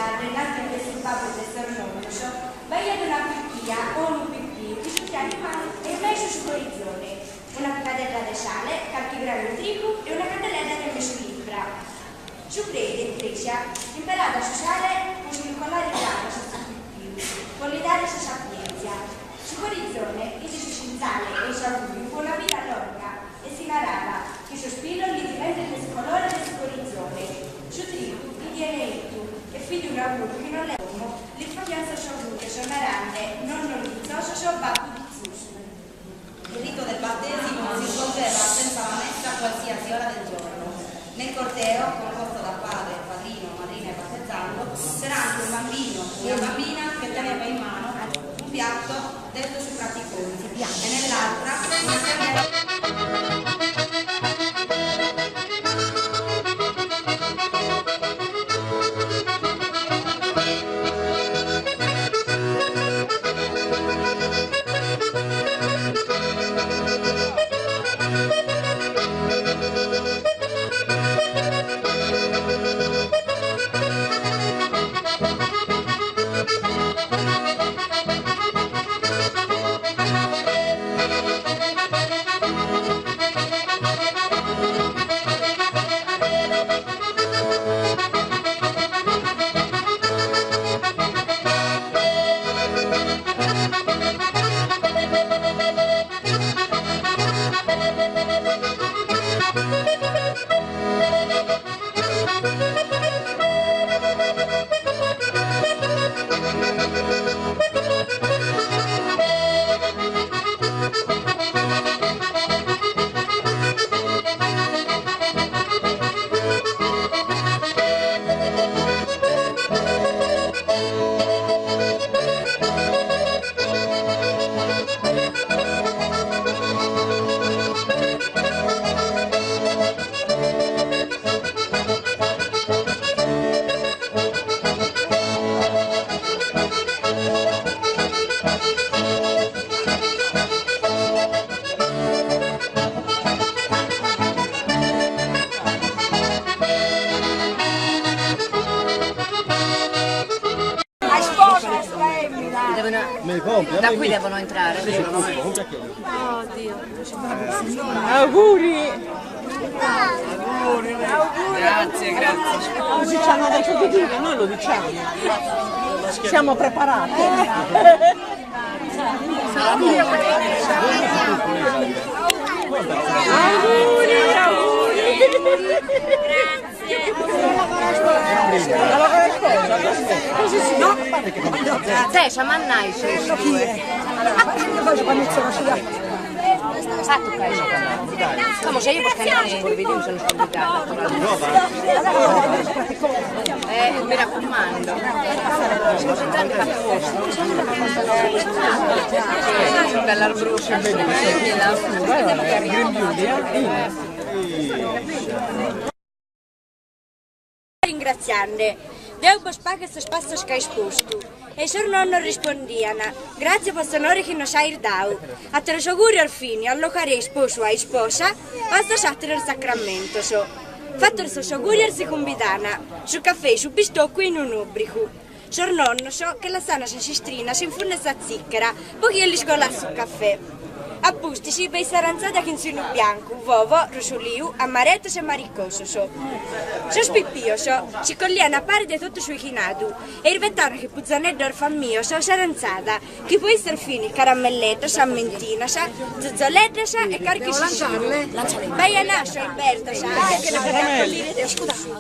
cresia, dainanti de su babbu e de sos nonnos, b'aiat una pipia o unu pipiu chi zuchiat in manu e in mesu su corizone, una picadedda de sale, carchi granu 'e trigu e una candeledda de mesu libra. Su preide in cresia imperàat su sale po si lu colare in laras a su pipiu, po li dare sa sapientzia. Su corizone fit su sinzale 'e s'auguriu po una vida longa e si naràat chi sos pilos li diventent de su colore de su corizone. Su trigu fit 'eneitu e fit un'auguriu chi non Como li faghiant sos augurios narande nonnos ditzosos babbu ditzosu. Il rito del battesimo si svolgeva senza la messa a qualsiasi ora del giorno. Nel corteo, composto da padre, padrino, madrina e battezzando, c'era anche un bambino o una bambina che teneva in mano un piatto detto su praticonti e nell'altra una spaghetti. Da qui devono entrare. Auguri! Grazie, grazie. Oggi ci hanno detto di dire, noi lo diciamo. Siamo preparati. Auguri, auguri! Te, sa mannai sei. Fatto questo. Come se io posso andare por video sono scomplicata. Eh, mi raccomando. Concentrarmi fatto posto. Bella bruscia. Ringratziande, Deu bos paghet sos passos ch'ais postu. E sos nonnos rispondian, Gràtzias po s'onore chi nos ais dau. Àteros augùrios fin allocare a isposu o a isposa o a sos àteros sacramentos. Fatos sos augùrios si cumbidan su cafè e su bistoccu in un'òbricu. Sos nonnos che lassan sas istrinas in fundu 'e sa tzìchera po chie lis colat su cafè. A pustis b'est s'arantzada chin su 'inu biancu, vovo, rossoliu, amaretos e maricosos. Sos pipios si collian a pare de totu su 'ichinadu e irvetan che puzoneddos famios s'arantzada, chi po issos fin caramelleddos, amentinas, zuzoleddas e carchi sisinu. B'aiat nasciu a imbertas a collire de cussu.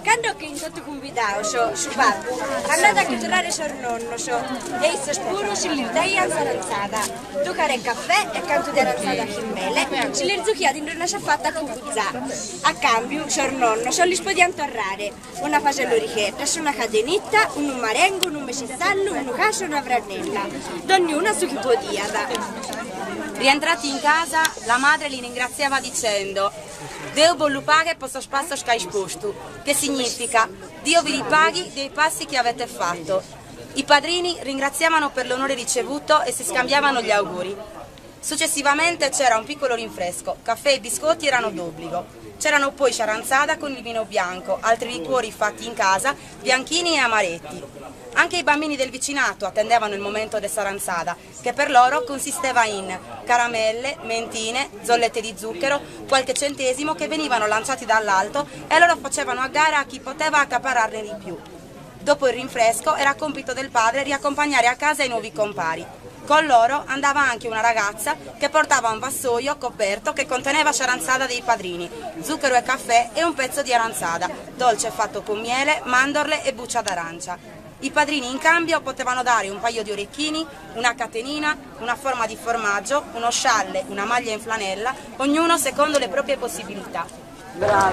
Cando che in totu cumbidados, su babbu andat a che torrare sos nonnos e issos puru si lis daiant s'arantzada, tucare e cafè e cantu de arantzada chin mele si lis zuchiat in una safata cuguzà. A cambiu sos nonnos lis podiant torrare una pasa 'e lorigheddas, una cadenita, unu marengu, unu mesissallu, unu casu e una franella, donniunu a su chi podiat. Rientrati in casa, la madre li ringraziava dicendo, Deu bos lu paghet po sos passos ch'ais postu, che significa, Dio vi ripaghi dei passi che avete fatto. I padrini ringraziavano per l'onore ricevuto e si scambiavano gli auguri. Successivamente c'era un piccolo rinfresco, caffè e biscotti erano d'obbligo. C'erano poi sciaranzada con il vino bianco, altri liquori fatti in casa, bianchini e amaretti. Anche i bambini del vicinato attendevano il momento de s'aranzada, che per loro consisteva in caramelle, mentine, zollette di zucchero, qualche centesimo che venivano lanciati dall'alto e loro facevano a gara a chi poteva accaparrarne di più. Dopo il rinfresco era compito del padre riaccompagnare a casa i nuovi compari. Con loro andava anche una ragazza che portava un vassoio coperto che conteneva sciaranzada dei padrini, zucchero e caffè e un pezzo di aranzada, dolce fatto con miele, mandorle e buccia d'arancia. I padrini in cambio potevano dare un paio di orecchini, una catenina, una forma di formaggio, uno scialle, una maglia in flanella, ognuno secondo le proprie possibilità. La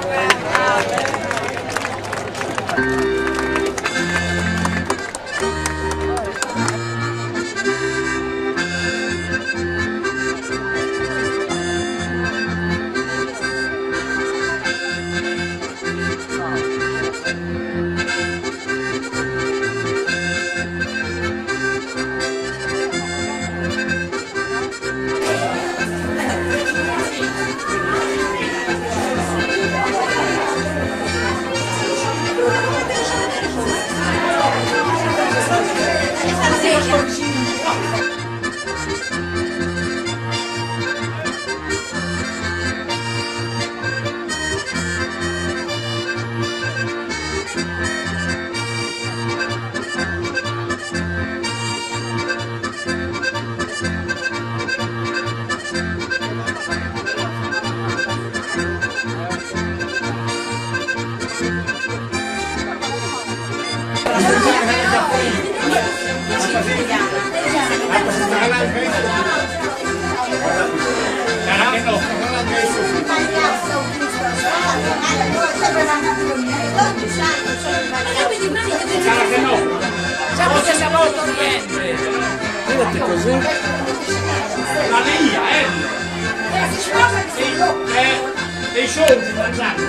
via, eh! Dei soldi, mangiando!